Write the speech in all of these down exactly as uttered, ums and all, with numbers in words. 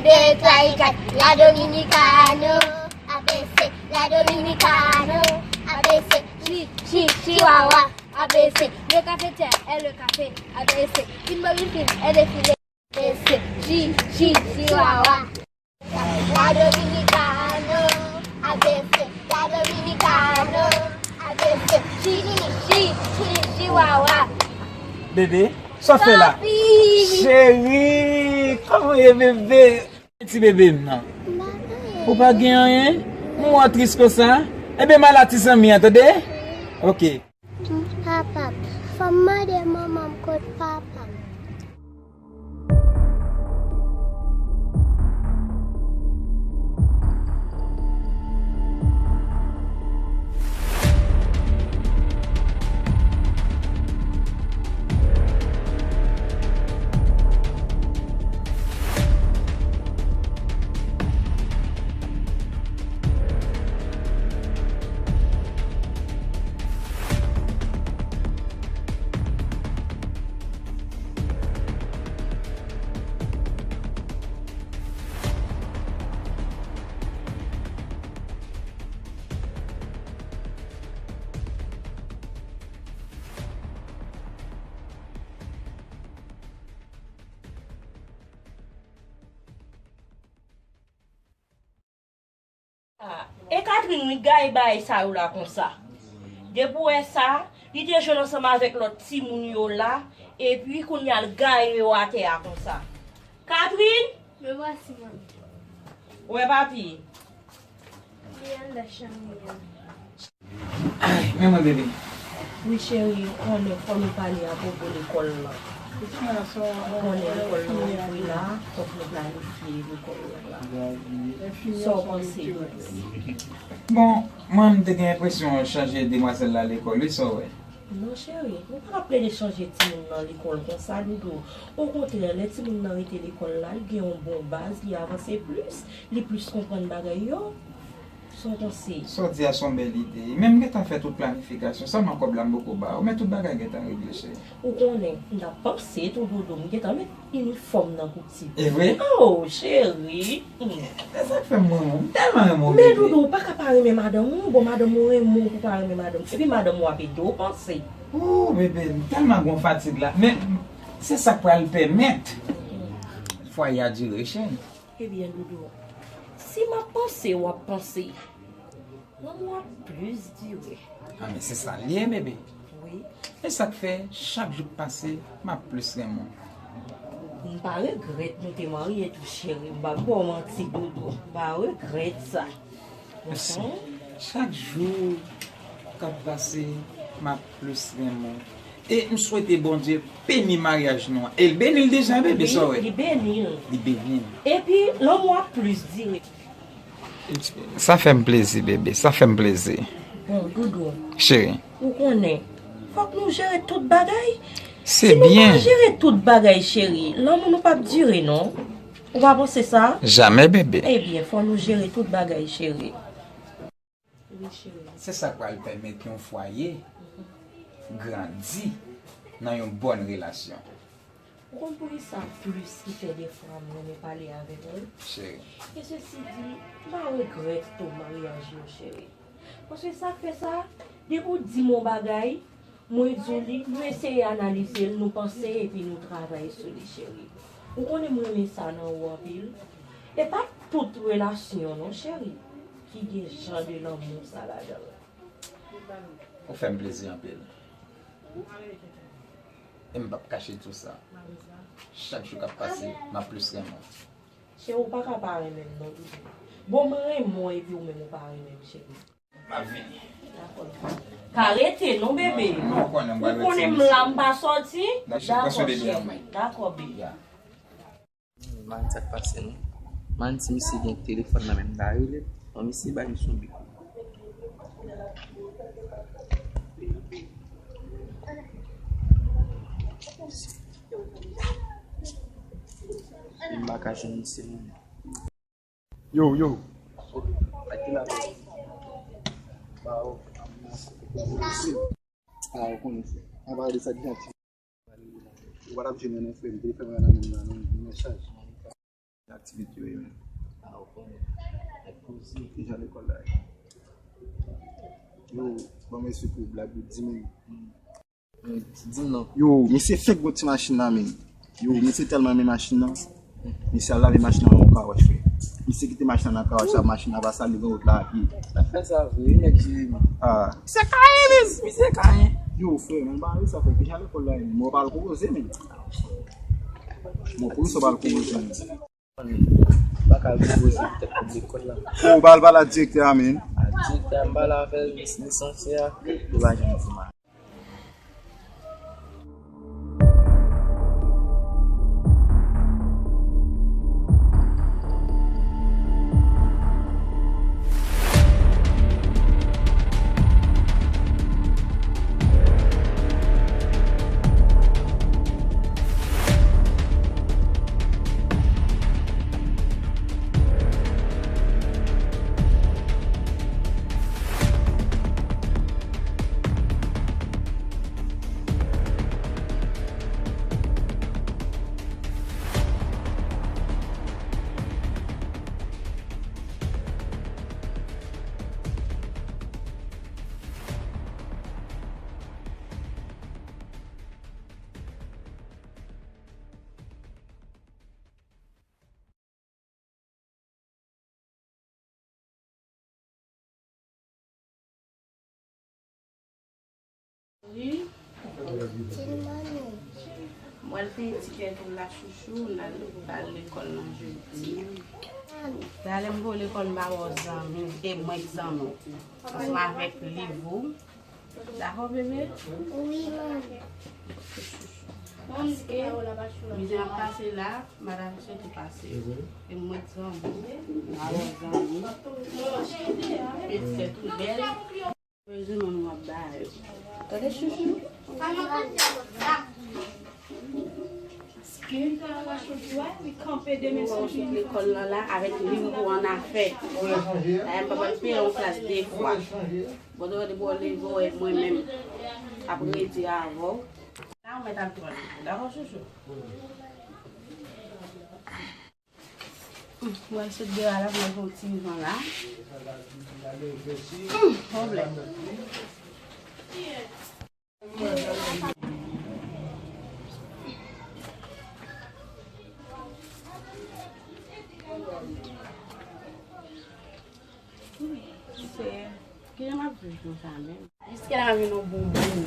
Deux, trois et quatre, la Dominicano. A B C, la Dominicano. A B C, chi, chi, chihuahua. A B C, le cafetière et le café. A B C, une bonne fille et défilé. A B C, chi, chi, chihuahua. La Dominicano. A B C, la Dominicano. A B C, chi, chi, chi, chi, chihuahua. Bebe, sa w fè la? Papi! Cheri, kòman w ye, bebe? Ti bebe m nan. Ou pa gen anyen? Ou wè w tris konsa? Ebyen, m al a ti zanmi an, tande? Ok. Papa, fò m mande manman m kot papa m. Ah, e Catherine wi k gaye bagay sa yo la konsa. Depi w wè sa, li te jwenn ansanm avèk lòt timoun yo la, epi kounye a l gaye yo atè a konsa. Catherine! Me voici, maman. Ou wè papi? Li anndan chanm li a. Ay, men mwen, bebe. Wi, cheri, ou konnen fò nou pale apwopo lekòl lan. Ou konnen lekòl lan ouvri la, fòk nou planifye lekòl lan la. Sa w panse? Bon, mwen, m te gen enpresyon yo chanje demwazèl la lekòl, wi, sa w wè? Non, cheri, nou pa ka plede chanje timoun nan lekòl konsa, Doudou. Okontrè, lè timoun nan rete lekòl la, li gen yon bon baz, li avanse plis, li plis konprann bagay yo. Sa w panse? Sa w di a se yon bèl ide. Men m gentan fè tout planifikasyon. Sèlman kòb la m poko ba ou. Men tout bagay gentan regle, cheri. Ou konnen, m t ap panse tou, Doudou. M gentan met inifòm nan pou ti fi. E vre? Oh, cheri. Men sa k fè m renmen w. M tèlman renmen w, bebe. Men, Doudou, ou pa ka pa renmen madanm ou. Bon, madanm ou renmen w pou pa renmen madanm ou. Epi madanm ou ap ede w panse. Oh, bebe, m tèlman gon fatig la. Men se sa k pral pèmèt fwaye a dire, cheri. Ebyen, Doudou, si m ap panse, w ap panse, lanmou ap plis dire. Ah, men se sa l ye, bebe. Wi. E sa k fè, chak jou k pase, m ap plis renmen w. M pa regrèt nou te marye tou, cheri. M p ap ba w manti, Doudou. M pa regrèt sa. Mèsi. Chak jou k ap pase, m ap plis renmen w. E m swete Bondye beni maryaj nou an. E l beni l deja, bebe, sa w wè? Li beni l. Li beni l. Epi, lanmou ap plis dire. Sa fè m plezi, bebe. Sa fè m plezi. Bon, Doudou. Cheri. Ou konnen, fòk nou jere tout bagay. Se byen. Si nou pa jere tout bagay, cheri, lanmou nou p ap dire, non. Ou pa panse sa? Jamè, bebe. Ebyen, fò nou jere tout bagay, cheri. Wi, cheri. Se sa k pral pèmèt yon fwaye grandi nan yon bòn relasyon. Ou konn poukisa plis ki fè defwa m renmen pale avèk ou? Cheri. E sesi di, m pa regrèt tou maryaj nou, cheri. Paske sa k fè sa, depi w di m yon bagay, mwen di w li, nou eseye analize l, nou panse epi nou travay sou li, cheri. Ou konnen m renmen sa nan ou anpil. E pa tout relasyon non, cheri, ki gen jan de lanmou sa ladan l. Ou fè m plezi anpil. E m p ap kache di w sa. Chak jou k ap pase, m ap plis renmen w. Cheri, ou pa ka pa renmen m non, Doudou. Bon, mwen renmen w epi ou menm ou pa renmen m, cheri. M ap vini. Dakò. Pa rete non, bebe. Non, ou konnen m pral retire misye. Ou konnen m la, m pa sòti. Dakò, cheri. Dakò, bebe. Ya. Mann, sa k pase non? Mann, si misye gen telefòn nan men m, m ta rele l. Non, misye bay misye yon bip. M pa ka jwenn misye non. Yo, yo. Ak ki la? Ba, o. Ah, ou konnen sa. Ann pale de sa deja. Ou pa t ap jwenn nan frè m, telefòn mwen nan men m nan, nan, nan chaj. Aktivite yo ye menm. Ah, ou konnen. Nèg poze. Deja lekòl la. Yo, ban m esplike w blag yo di menm. Di m non. Yo, misye fenk gon ti machin nan men. Yo, misye tèlman renmen machin nan. Misye al lave machin nan nan yon kawòch, frè. Misye kite machin nan nan kawòch la, machin nan pa sal, li gen wout la a pye. Sa fè sa vre, wi, nèg Jeremi. Ah. Misye Kayen, men. Misye Kayen. Yo, frè, mwen pa wè sa, frè. Deja lekòl la, mwen pa al konpoze, men. Mwen poze sa pa al konpoze, men. Pa ka al konpoze pou tèt kòb lekòl la. Ou pa al pale ak direktè a, men. A direktè a, m pale avè l, lisansye a, li pa janm di m anyen. Wi. Mwen peye tikè pou la chouchou, n al, al lekòl nan jodi. Talè m voye lekòl, m pa wè w zanmi, e mwen k zanmi w. Ansanm avèk liv ou. Dakò, bebe? Wi, manmi. Paske mizè ap pase la, madanm soti pase. E mwen zanmi. Alò, zanmi. Petèt ou bèl. Bezwen manmi w ap ba yo. Tande, chouchou? Paske m ta rache w pou al, li kanpe demen sou sot lekòl lan la avèk liv pou annafè. Dayè, m pa pral peye yon klas de fwa. Bon, depi w leve w wè mwen menm k ap redi avè w. La, ou mèt al pran li. Dakò, chouchou? Mwen sot deyò a la, mwen fè yon ti jan la. Hmm, pwoblèm. Senyè, kijan m ap viv konsa menm? Jiskilè m ap vin yon bonbon.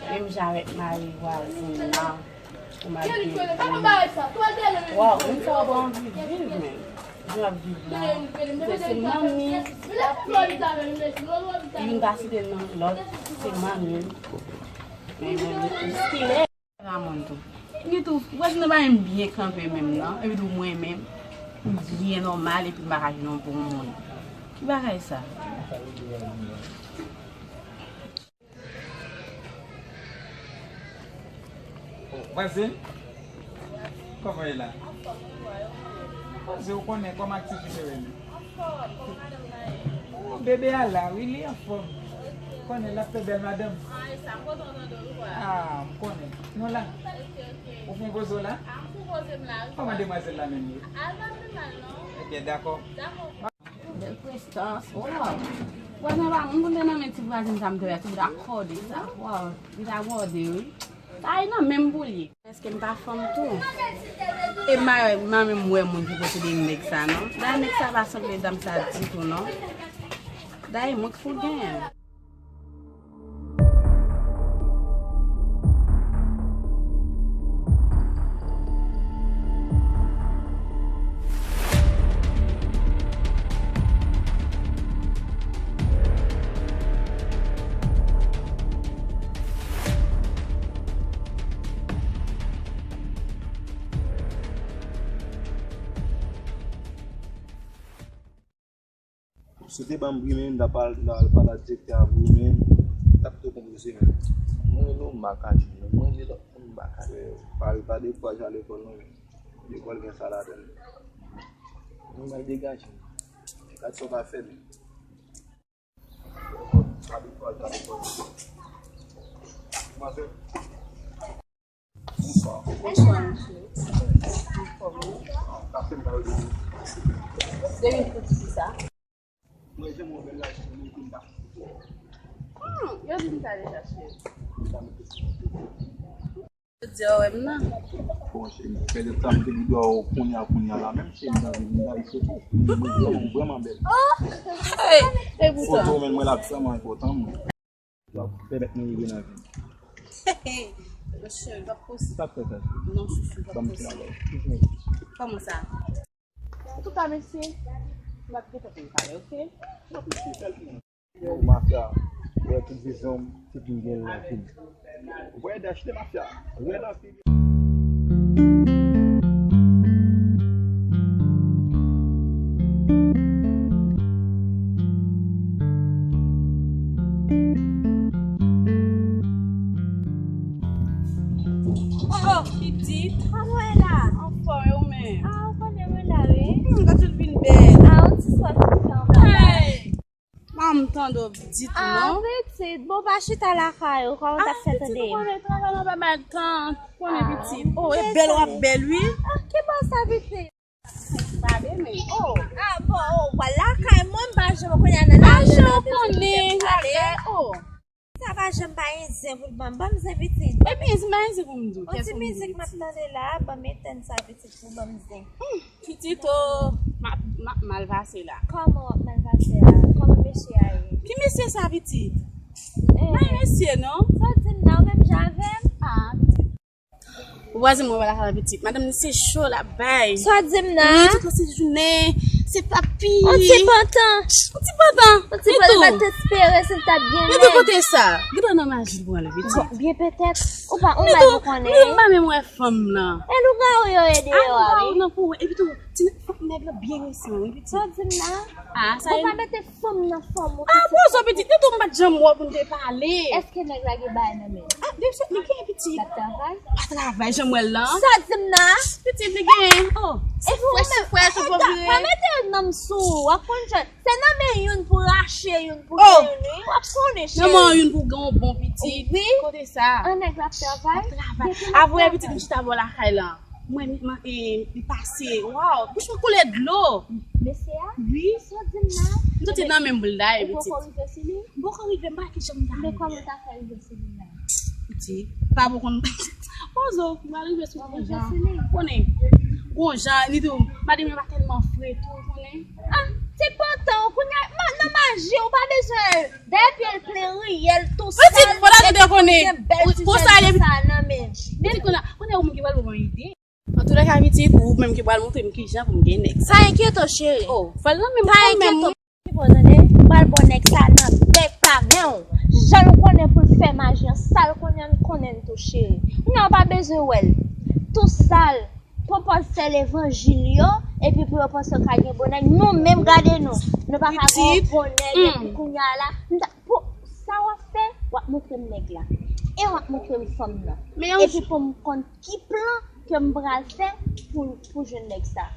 Menm jan avèk mari vwazin nan. Pou m ap viv. Waw, moun sa yo pa anvi viv menm. Jan m ap viv la. Se, se manmi, papi, youn pa site non lòt, se manmi. Men, men, jiskilè. Ramon tou. Li tou, ou wè si nou pa menm byen kanpe menm non, epi tou mwen menm, m byen nòmal epi m pa ka jwenn yon bon moun. Ki bagay sa? Oh, vwazin, kòman w ye la? Vwazin, ou konnen kòman aktivite yo ye menm? Anfòm, kòman madanm nan ye? Oh, bebe a la, wi, li anfòm. Konnen l ap fè bèl madanm. Ah, e sa, m kontan tande w, wi, papa. Ah, m konnen. Nou la. Ok, ok. Ou fin poze w la? Ah, m fin poze m la, wi, papa. Kòman demwazèl la menm ye? Ah, l pa pi mal, non. Ok, dakò. Dakò. Bèl prestans, waw. Vwazin pa moun pou l te nan men ti vwazin sa m te wè, ti bout akòde sa. Waw, li ta gòde, wi. Sa e nan men m pou l ye. Èske m pa fanm tou? E m pa, m pa menm wè moun ki posede nèg sa non. Dayè nèg sa pa sanble dam sa ditou non. Dayè mwen k fout genyen l. Si w te ban m pri menm, m t ap al, m t ap al pale ak direktè a pou ou menm, m t ap tou konpoze menm. Mwen rele w m pa ka jwenn ou, mwen rele lòt moun m pa ka jwenn ou. Frè, pa, pa dekouraje al lekòl non menm. Lekòl gen sa ladan l. Mwen bay degaje. Gad sa w pa fè menm. Bonswa. Bonswa, mesye. Anfòm, wi. Depi pou ti fi sa. Hmm, yo di m sa deja, cheri. Yo di yo wè m nan. Bon, cheri, pètèt sa m te gen dwa wè w kounye a, kounye a la menm, cheri, m ta vin, m ta vin soti. Ou vrèman, ou vrèman bèl. Oh! Hey! E poutan. Foto men mwen la vrèman enpòtan, mwen. L ap pèmèt nou rive nan vi. Mon cheri, l ap posib. Sa k fè sa? Non, chouchou, l ap posib. Kòman sa? Antouka, mesye, m ap gentan fin pale, oke? Mafya, ou wè tout vizyon m, tout m gen nan vi m. Ou wè, achte mafya, rèd anpil. Oh, pitit. Kòman w ye la? Anfòm, e ou menm? Ah, ou konnen mwen la, wi. Hmm, gade w vin bèl. Ah, yon ti swè ki fè anba la. Hey! Pa m tande w ditou, non. Ah, pitit, bon, pa chita lakay ou, kòman w t ap fè tande? Ah, pitit, ou konnen travay la pa bay tan, ou konnen pitit. Oh, e bèl w ap bèl, wi. Ah, ki bò sa, pitit? Gade, men, oh. Ah, bon, oh, w al lakay mwen, m pa janm konnen nan lakay. Pa janm konnen, lakay, oh. Sa pa janm pa gen zen pou l ban m. Ban m zen, pitit. Epi, se pa zen pou m di w. Yon ti mizik m ap tande la, ban m etèn sa, pitit, pou ban m zen. Hmm, pitit, oh, m ap, m ap mal pase la. Kòman w ap mal pase a? Kòman mesye a ye? Ki mesye sa, pitit? Eh. Pa mesye, non. Sa w di m nan, ou menm jan avè m? Ah, pitit. Vwazin mwen pa lakay la, pitit. Madanm ni se cho l ap bay. Sa w di m nan? Wi, tout lòt se jounen, se papi. On ti pantan. On ti pantan. On ti pantan, pa t espere si l t ap gen nèg. Nèg kote sa? Gade nan maji l pran la, pitit. Bon, byen petèt. Ou pa, ou pa menm konnen. Nèg pa menm wè fanm nan. E lougawou yo ye deyò a, wi. Lougawou nan pou wè. Epi tou, ti nèg, fòk nèg la byen resan, wi, pitit. Sa w di m nan? Ah, sa. Ou pa mete fanm nan fanm ou. Ah, bon, sa pitit, li tou m pa t janm wè w pou n te pale. Èske nèg la gen bagay nan men l? Ah, depi li gen pitit. L ap travay? Pa travay, janm wè l lan. Sa di m nan? Pitit, li gen. Oh, se frèch, se frèch, ou pa vre. Pa mete yon nonm sou ou, w ap konn jan. Se nan men youn pou rache, youn pou gen youn, wi. W ap konnen, cheri. Nan men youn pou gen yon bon pitit. Wi. Kote sa? An nèg la ap travay. Ap travay. Apre pitit, m chita bò lakay la. Mwen, m, e, li pase. Waw, bouch mwen koule dlo. Mesye a? Wi. Sa w di m nan? M soti nan menm boul la, e pitit. Ou poko rive sou li? M poko rive, m pa ki jan m ta rive. Men kòman w ta fè rive sou li la? Pitit, pa pou konn. Pozo, m pa rive sou li. Ou rive sou li? Konnen. Gon jan, li tou, madanm yo pa tèlman fre tou, konnen. Ah, ti pantan, ou kounye a, nan maji, ou pa bezwen. Dèyè pye l plen riyèl, tou sal, epi pou gen bèl ti jèn sa nan men. Pitit, kounye a, kounye a ou menm ki pral ban mwen ide. Antoulèka, pitit, ou menm ki pral montre m kijan pou m gen nèg. Pa enkyete w, cheri. Oh, fè l nan menm. Pa enkyete w. Bon, tande, m pral ba w nèg sa nan bèk pa men w. Jan l konnen pou l fè maji an, sa l konnen, l konnen l tou, cheri. Kounye a, ou pa bezwen wè l. Tou sal. Pwopòz sè levanjil yo, epi pou yo panse yo ka gen bon nèg. Nou menm, gade nou. Nou pa ka gen yon bon nèg, epi kounye a la, m ta, pou, sa w ap fè, w ap montre m nèg la. E w ap montre m fanm nan. Epi pou m konn ki plan ke m pral fè pou, pou jwenn nèg sa.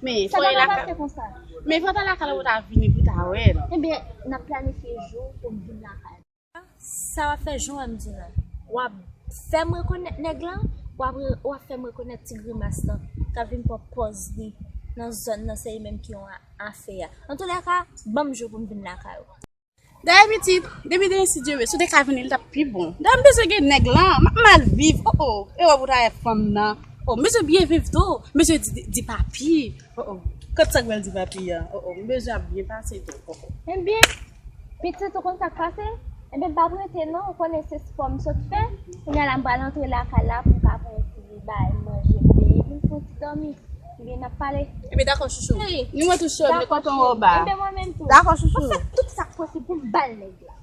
Men, sa pa ka pase konsa. Men fò w ta lakay la pou w ta vini pou w ta wè l. Ebyen, n ap planifye jou pou m vin lakay la. Sa w ap fè, jan w wè m di w lan. W ap fè m rekonèt nèg lan, w ap re-, w ap fè m rekonèt ti grimas lan k ap vin pran pòz li nan zòn nan, se li menm ki yon a-, afè a. Antoulèka, ban m jou pou m vin lakay ou. Dayè pitit, depi demen si Dye vle, si w te ka vini, li t ap pi bon. Dayè m bezwen gen nèg lan, m ap mal viv, oh oh, e w ap travay fanm nan. Oh, m bezwen byen viv tou, m bezwen di, di, di papi. Oh oh. Kot sa k pral di papi a? Oh oh, m bezwen ap byen pase tou. Oh oh. Ebyen, pitit, ou konn sa k pase? Ebyen, m p ap rete non, ou konnen se spò m sot fè. Kounye a la, m pral antre lakay la pou m ka pran yon ti bagay manje, m benyen, epi m fè yon ti dòmi. Ebyen, n ap pale. Ebyen, dakò, chouchou. Ni mwen tou, cheri, m kontan wè w ba. Ebyen, mwen menm tou. Dakò, chouchou. M ap fè tout sa k posib pou m ba l nèg la.